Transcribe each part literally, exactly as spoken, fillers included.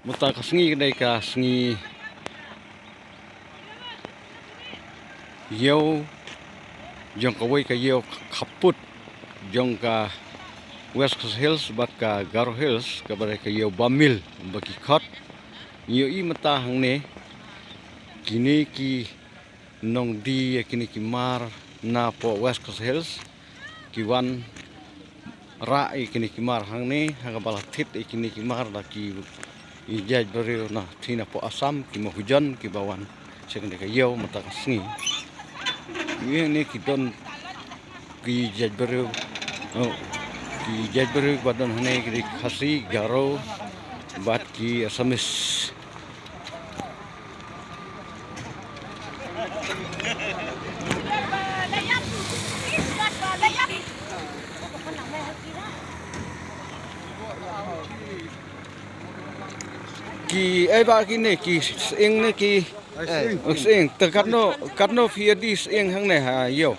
Mynta ka sngi ka dei ka sngi ïew jong kawei ka ïew khappud jong ka West Khasi Hills bad ka Garo Hills, kaba dei ka ïew Bamil ba ki khot. Ngi ïohi mynta hangne kine ki nongdie ïa kine ki mar na poh West Khasi Hills ki wan rah ïa kine ki mar hangne, ha kaba la thied ïa kine ki mar da ki ïa jaitbynriew na thina poh Assam, ki mahujon kiba wan sha kane ka ïew mynta ka sngi. Ïa ne ki don ki jaitbynriew, oh, ki jaitbynriew ba don hangne ki dei Khasi, Garo bad ki Assamese. Ki, eh, ba kine ki sying ne ki, eh, sying. Te katno, katno phi ïa die sying hangne ha ïew?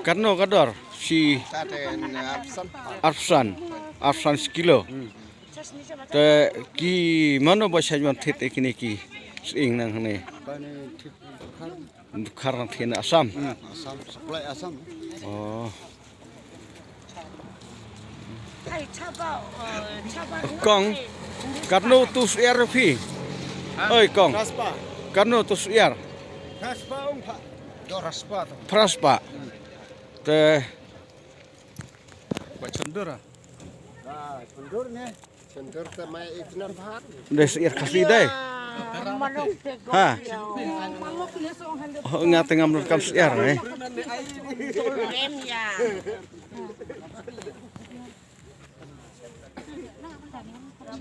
Katno ka dor shi? Arphew san. Arphew san shi kilo. Te ki mano ba shait wan thied ïa kine ki sying nang hangne? Dkhar nang thied na Assam. Hmm, Assam, supply Assam. Oh. Kong, katno tu syiar phi? Oi kong. Phra spah. Katno tu syiar? Phra spah ong pha. Phra spah. Te Ba chundur ah. Chundur ne. Chundur te mai itna bhat. Dei syiar Khasi dei. Ha. Oh, nga te ngam donkam syiar ne.